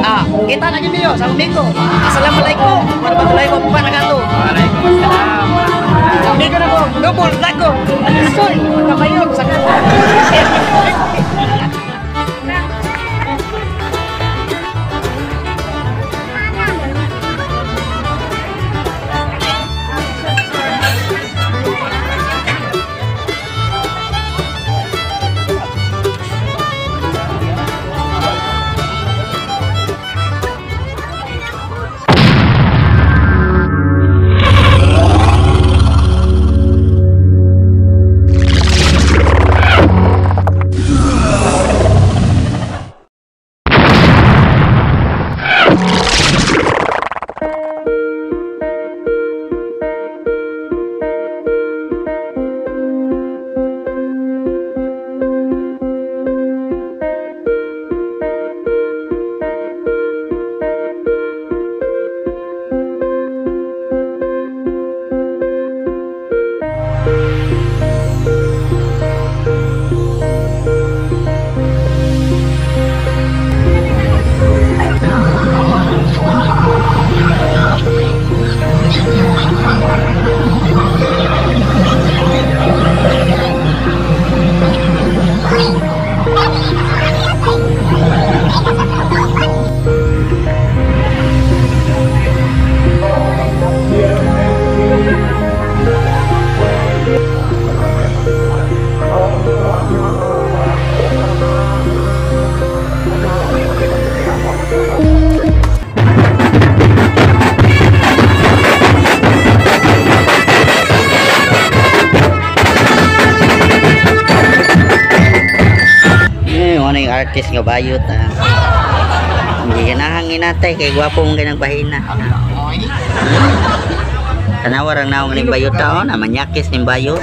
Ah, kita na gyud sa Domingo. Assalamualaikum warahmatullahi wabarakatuh. Waalaikumsalam. Amigo na ko, double vlog ko. Alisoy, kabayog sa kanta. Artist nga bayot ah. Hindi ganahang inatay kay gwapo mong ganang bahina. Tanawa rang naong ning bayot ta oh, na manyakis ning bayot.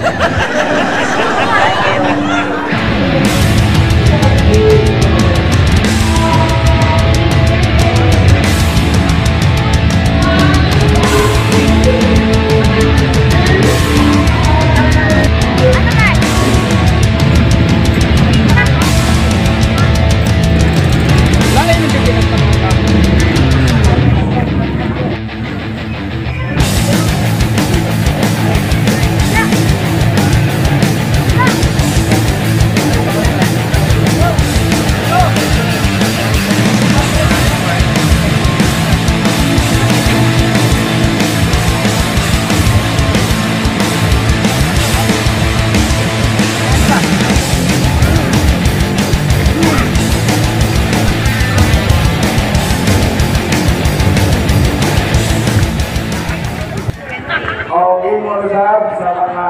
Sa mga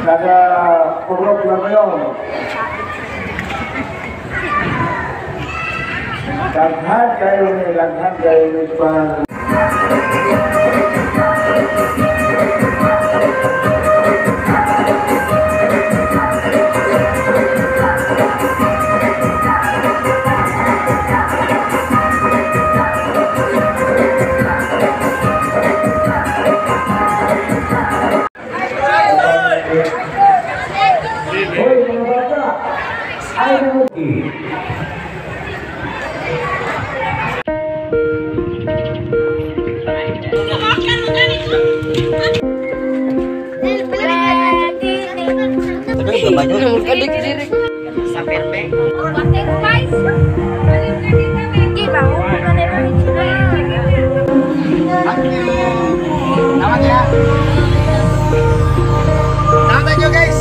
nag-purok na ngayon. Daghan kayo ni, daghan kayo ni pang Thank you guys.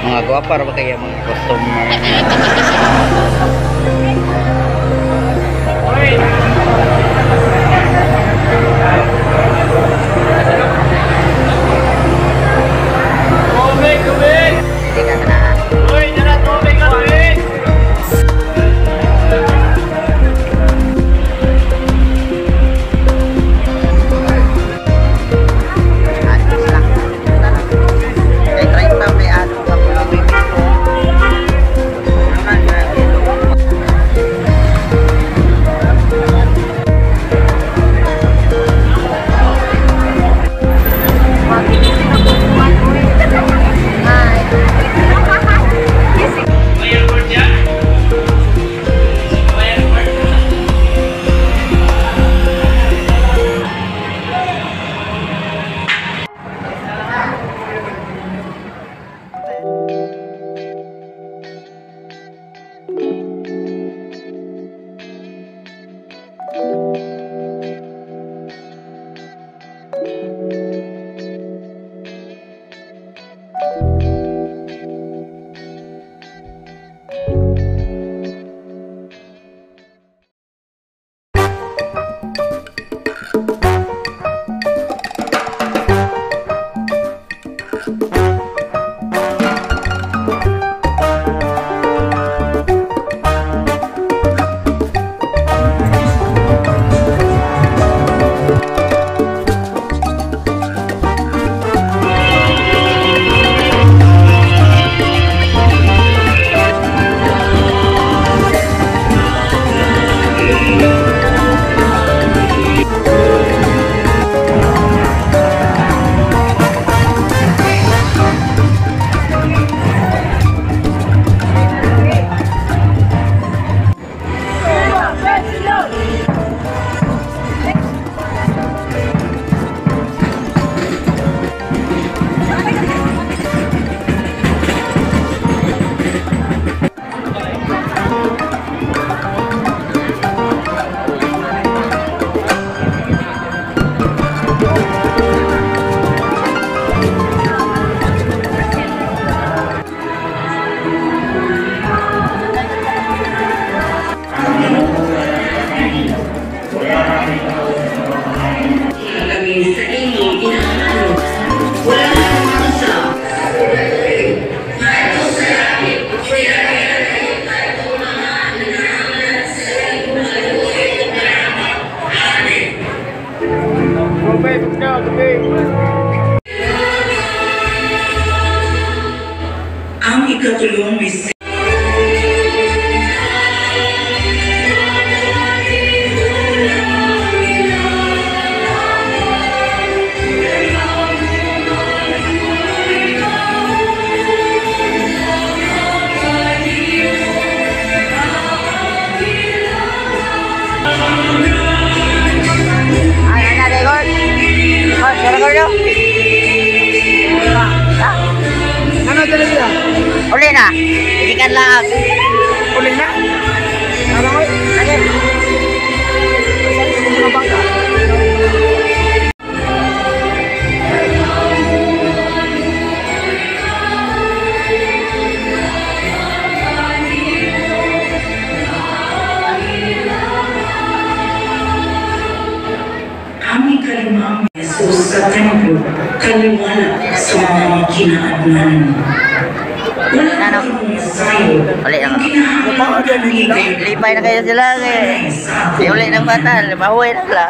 Mga gwapa ra ba kaya mga customer? Tubig, tubig! Hindi ka na. Uy, dala tubig, tubig! Atis lang. Kay 30 may ano ka pula may pito. May airport yan? May airport? Kami sa inyong inaano. Wala na akong isa. Tubig, let's go, tubig! Ang ikatulong mister. Ay, ana record. Oh, sa record do. Ah, Ano dala sila? uli na. Ikan lang. Uli na? Ano ko? Ano? Saan yung mga bangka? Ang ikalimang Jesus sa templo, kaliwala sa mga kinaadnan. Wala Ano? kang sayo. Uli na. Ang kinahanglan kami kay Lipay na kayo sila eh. Di uli ng bata, mahuwi na sila.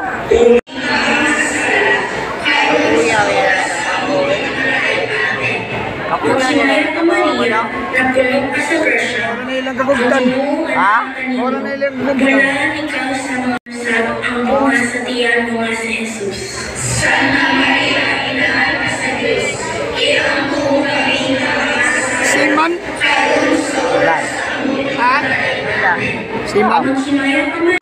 Maria, nagkulong ka sa Russia. Wala na ilang kabugtan. Ha? Wala na ilang kabugtan. Ganahan ikaw sa mga usap ang bunga sa tiyan mo nga si Jesus. Santa Maria, inahan ka sa Diyos. Iyang buong kami Seaman? Wala. Ha? Wala. Seaman? Ang himaya ka man.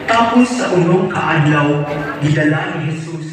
Tapos sa unong kaadlaw, gidala ni Jesus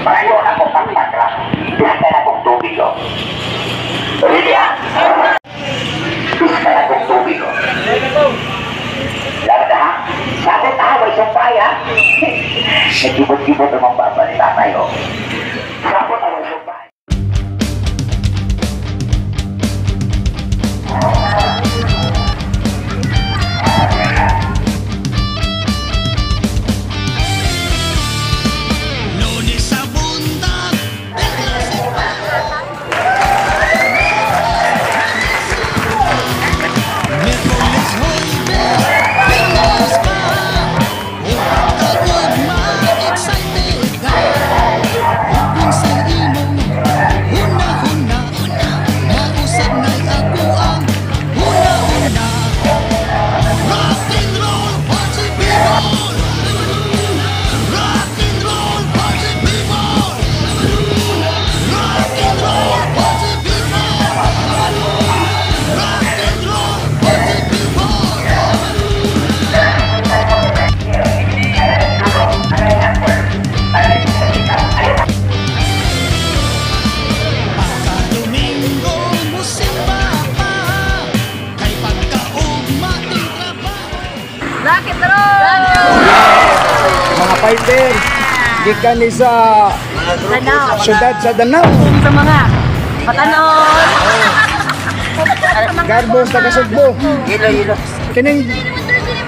Malayo na akong pakpak ra. Bista na akong tubig, oh. Really, ha? Bista na akong tubig, oh. Salamat, ha? Sabot, ha? Way sumpay, ha? Nagkibot-kibot ang mga baba ni tatay, oh. Sabot, ha? Way sumpay. Mga fighter, gikan ni sa syudad sa Danao. Sa mga patanon. Garbos taga Sugbo. Hilo, hilo. Kining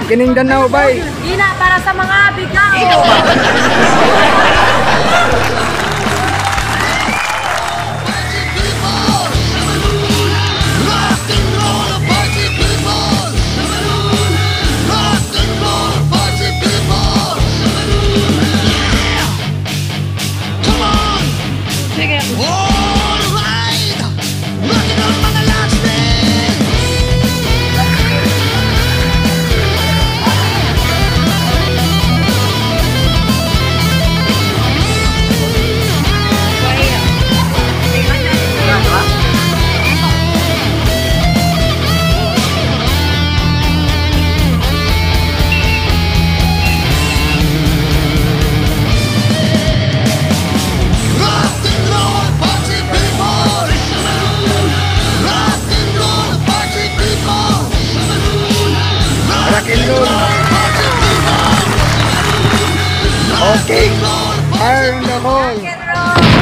kining Danao bay. Ina para sa mga bigao. Rock and roll. Okay. Fire in the hole.